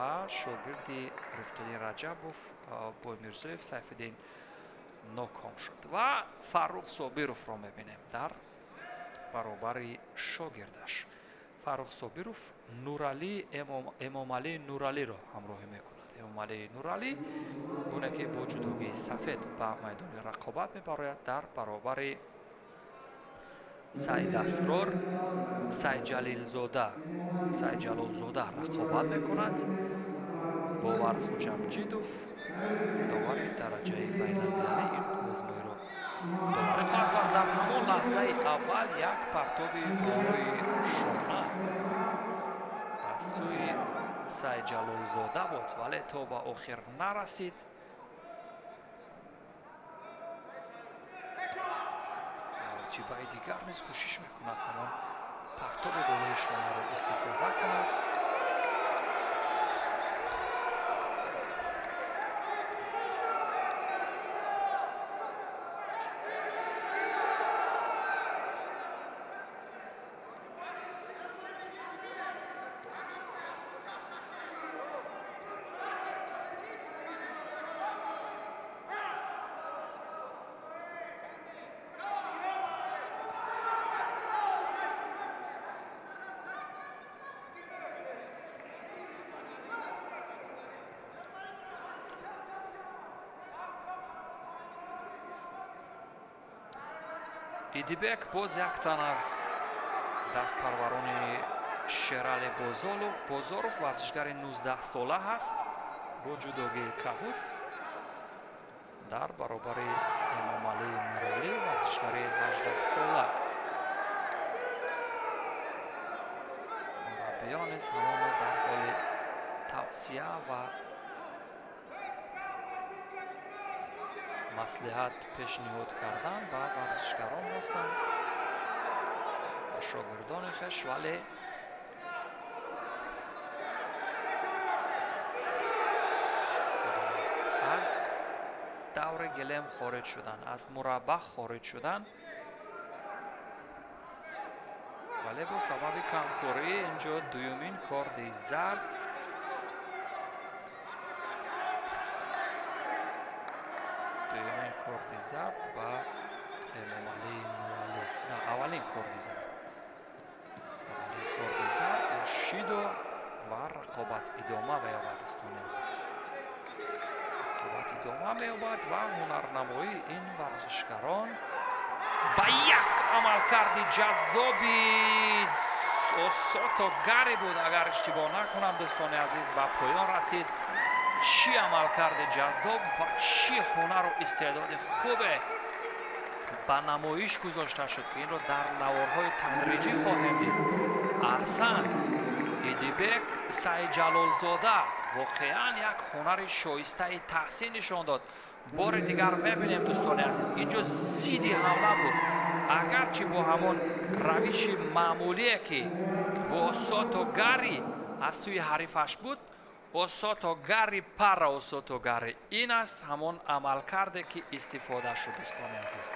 Ва шогирди Ризқиддин Раҷабов Боймирзоев Сайфиддин ноком шуд. Ва Фаррух Собировро мебинем дар баробари шогирдаш. Фаррух Собиров Нуралӣ Эмомалӣ Нуралиро ҳамроҳӣ мекунад. Эмомалӣ Нуралӣ гуна ки бо ҷудогии сафед ба майдони рақобат мебарояд дар баробари Сайдасрор Сайҷалилзода Сайҷалолзода рақобат мекунад. Бовар Хуҷамҷидов довари дараҷаи байналмилалӣ ин озмоиро доварӣ хоҳад кард. Дар ҳамон лаҳзаи аввал як партоби болои шона аз сӯи Сайҷалолзода буд, вале то ба охир нарасид. Тибаи дигар низ кӯшиш мекунад ҳамон партоби болои шонаро истифода кунад. Идибек боз як тан аз дастпарварони Шерали Бозоров, варзишгари 19-сола ҳаст бо ҷудогии кабуд дар баробари Эмомалӣ Нуралӣ, варзишгари 18-сола. Мураббиён низ ҳамонро дар ҳоли тавсия ва маслиҳат пешниҳод кардан ба варзишгарон ҳастанд ва шогирдони хеш, вале аз даври гилем хориҷ шудан, аз мураббаъ хориҷ шудан, вале бо сабаби камкорӣ инҷо дуюмин корди зард ба Эмомалӣ Нуралӣ, на, аввалин корди зард, аввалин корди зард шиду ва рақобат идома меёбад. Дӯстони азиз, рақобат идома меёбад ва ҳунарнамоии ин варзишгарон ба як амалкарди ҷаззоби Осото Гари буд, агар иштибоҳ накунам, дӯстони азиз, ба поён расид. Чӣ амалкарди ҷаззоб ва чӣ ҳунару истеъдоди хубе ба намоиш гузошта шуд, ки инро дар наворҳои тадриҷӣ хоҳем дид. Аҳсан, Идибек Сайҷалолзода воқеан як ҳунари шоистаи таҳсин нишон дод. Бори дигар мебинем, дӯстони азиз, инҷо зидди ҳамла буд. Агарчи бо ҳамон равиши маъмулие ки бо Сото Гари аз сӯи ҳарифаш буд, Осото Гари пара Осото Гари, ин аст ҳамон амалкарде ки истифода шуд, дӯстони азиз.